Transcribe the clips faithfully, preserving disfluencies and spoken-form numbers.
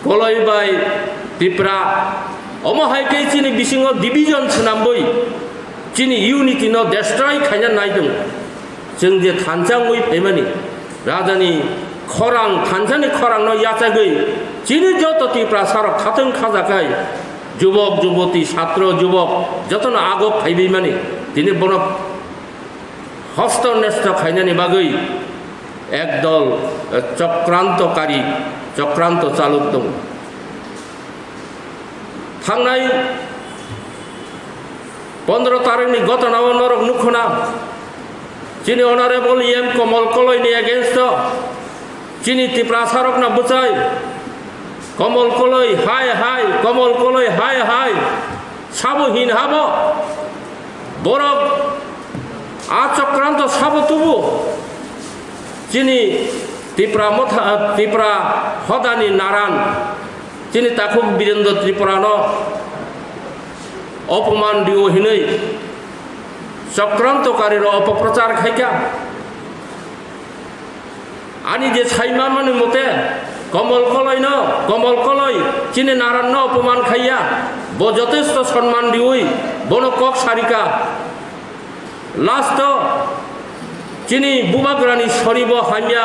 Koloi bai Tipra, omo hai khe chini bisingo division swnamwi chini unity no destroy khaina nai tongo. Chwng je thansa wngwi phaimani, rajani khorang, thansani khorang no yachagwi chini joto Tiprasa rok khatung khajakai, jubok, juboti, satro, jubok jotono agok phaiwi mani, tini bono hosto nesto khainani bagwi ekdol, eh, chokranto kari, chokranto chaluk tongo. Thangnai pondro tarikni gotona o norok nukhuna, chini honorable E M Komol Koloi ni against o chini Tiprasa rokno bwchai, Komol Koloi hai hai, Komol Koloi hai hai, sabo hin habo, borok a chokranto sabo tubu, chini Tipra motha, Tipra hodani naran, chini takhuk Birendra Tripura no opoman dio hinwi chokranto kari rok opoprochar khaikha. Ani je saima mani mote, Komol Koloi no, Komol Koloi chini naran no opoman khaiya, bo jotesto sonman diwi bono kok sarika. Last o chini bubagrani soribo hamya,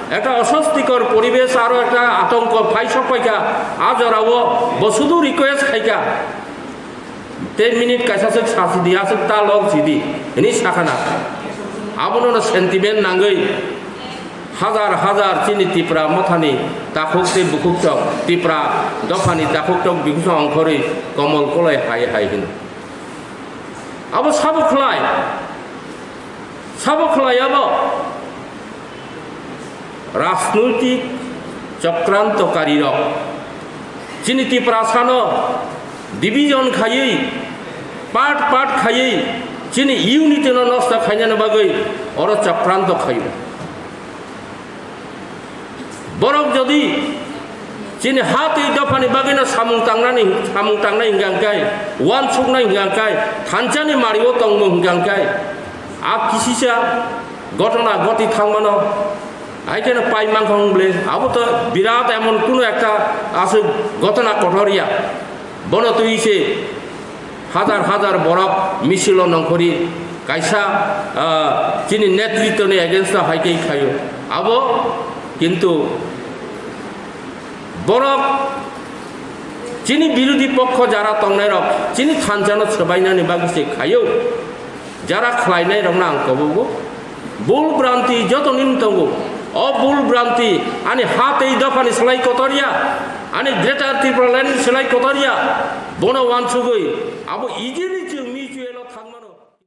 ekta osostikor poribesh aro ekta atongko phaisok paikha, a jorao bo sudu request khaikha. Ten minute kaisa swk sasi di, aswk ta log si di, hini sakha na. Abono no sentiment nangwi hajar hajar chini Tipra mothani takhuk tei bukhuk chok, Tipra dophani takhuk chok bukhuk chok ongkhorwi Komol Koloi hai hai hino. Abo sabo khlai, sabo khlai abo. Rajnoitik chokranto kari rok chini Tiprasano division khaiwi, part part khaiwi chini unity no nosto khainani bagwi oro chokranto khaio. Borok jodi chini ha twi dophani bagwino samung tangnani, samung tangnai hingka hingkai, uansuknai hingka hingkai, thansani mario tongmung hingka hingkai, a kisisa gotona goti thangmano, hai kheno pai mankha wng bwle, abo to birat emon kuno ekta aswk gotona kothor ya. Bono twi se hajar hajar borok misil o nongkhori kaisa, ah, chini netritwni against o hai khe khaio. Abo kintu borok chini birodhi pokho jara tongnai rok chini thansa no swbainani bagwi se khaio. Jara khlainai rokno ang kobogo. Bul branti joto nim tongo. O bul branti ani ha tei dophani slai kotor ya, ani Greater Tipraland ni slai kotor ya. Bono wansugwi abo easily chwng mutual o thangmano.